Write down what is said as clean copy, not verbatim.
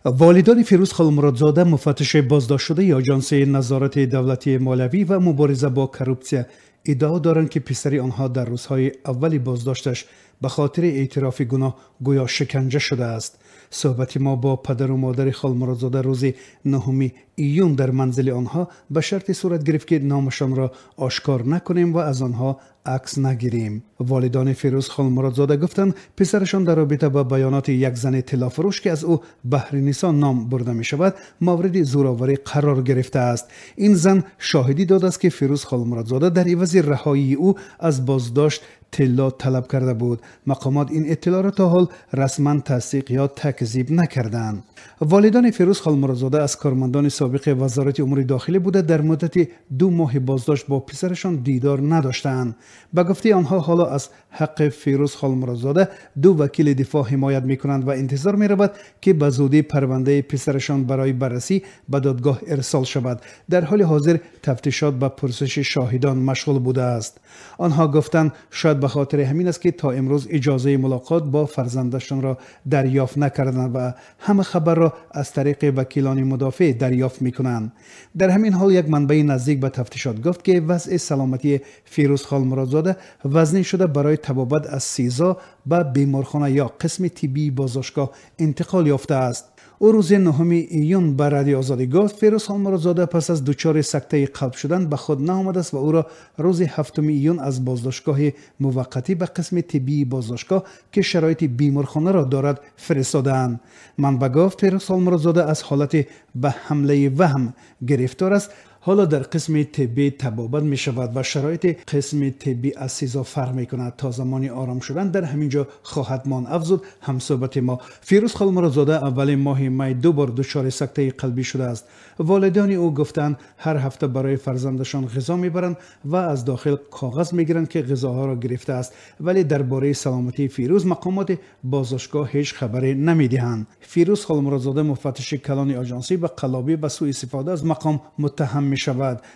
Волидони Фирӯз Холмуродзода, муфаттиши боздоштшудаи Оҷонсии назорати давлатии молиявӣ ва мубориза бо коррупсия, иддао доранд, ки писари онҳо дар рӯзҳои аввали боздошташ ба хотири эътирофи гуноҳ гӯё шиканҷа шудааст. Суҳбати мо бо падару модари Холмуродзода рӯзи 9 июн дар манзили онҳо ба шарте сурат гирифт, ки номашонро ошкор накунем ва аз онҳо акс нагирем. Волидони Фирӯз Холмуродзода гуфтанд, писарашон дар робита ба баёноти як зани тиллофурӯш, ки аз ӯ Баҳринисо ном бурда мешавад, мавриди зӯроварӣ қарор гирифтааст. Ин зан шоҳидӣ додааст, ки Фирӯз Холмуродзода дар ивази раҳоии ӯ аз боздошт тилло талаб карда буд. Мақомот ин иттилоъро то ҳол расман тасдиқ ё такзиб накарданд. Волидони Фирӯз Холмуродзода аз кормандони собиқи Вазорати умури дохилӣ буда, дар муддати 2 моҳи боздошт бо писарашон дидор надоштаанд. Ба гуфтаи онҳо, ҳоло аз ҳаққи Фирӯз Холмуродзода ду вакили дифоъ ҳимоят мекунанд ва интизор меравад, ки ба зудӣ парвандаи писарашон барои баррасӣ ба додгоҳ ирсол шавад. Дар ҳоли ҳозир тафтишот ба пурсиши шоҳидон машғул будааст. Онҳо гуфтанд, шояд ба хотири ҳамин аст, ки то имрӯз иҷозаи мулоқот бо фарзандашонро дарёфт накарданд ва ҳама хабарро аз тариқи вакилони мудофеъ дарёфт мекунанд. Дар ҳамин ҳол як манбаи наздик ба тафтишот гуфт, ки вазъи саломатии Фирӯз Холмуродзода вазнин шуда, барои табобат аз СИЗО ба беморхона ё қисми тиббии боздоштгоҳ интиқол ёфтааст. Ӯ рӯзи 9 июн ба Радиои Озодӣ гуфт, Фирӯз Холмуродзода пас аз дучори сактаи қалб шудан ба худ наомадааст ва ӯро рӯзи 7 июн аз боздоштгоҳи муваққатӣ ба қисми тиббии боздоштгоҳ, ки шароити беморхонаро дорад, фиристодаанд. Манбаъ гуфт, Фирӯз Холмуродзода аз ҳолати ба ҳамлаи ваҳм гирифтор аст, ҳоло дар қисми тиббӣ табобат мешавад ва шароити қисми тиббӣ аз СИЗО фарқ мекунад. То замони ором шудан дар ҳамин ҷо хоҳад монд, афзуд ҳамсӯҳбати мо. Фирӯз Холмуродзода аввали моҳи май ду бор дучори сактаи қалбӣ шудааст. Волидони ӯ гуфтанд, ҳар ҳафта барои фарзандашон ғизо мебаранд ва аз дохил коғаз мегиранд, ки ғизоҳоро гирифтааст, вале дар бораи саломатии Фирӯз мақомоти боздоштгоҳ ҳеҷ хабаре намедиҳанд. Фирӯз Холмуродзода, муфаттиши калони оҷонсӣ, ба қаллобӣ ва сӯистифода аз мақом муттаҳам мешавад.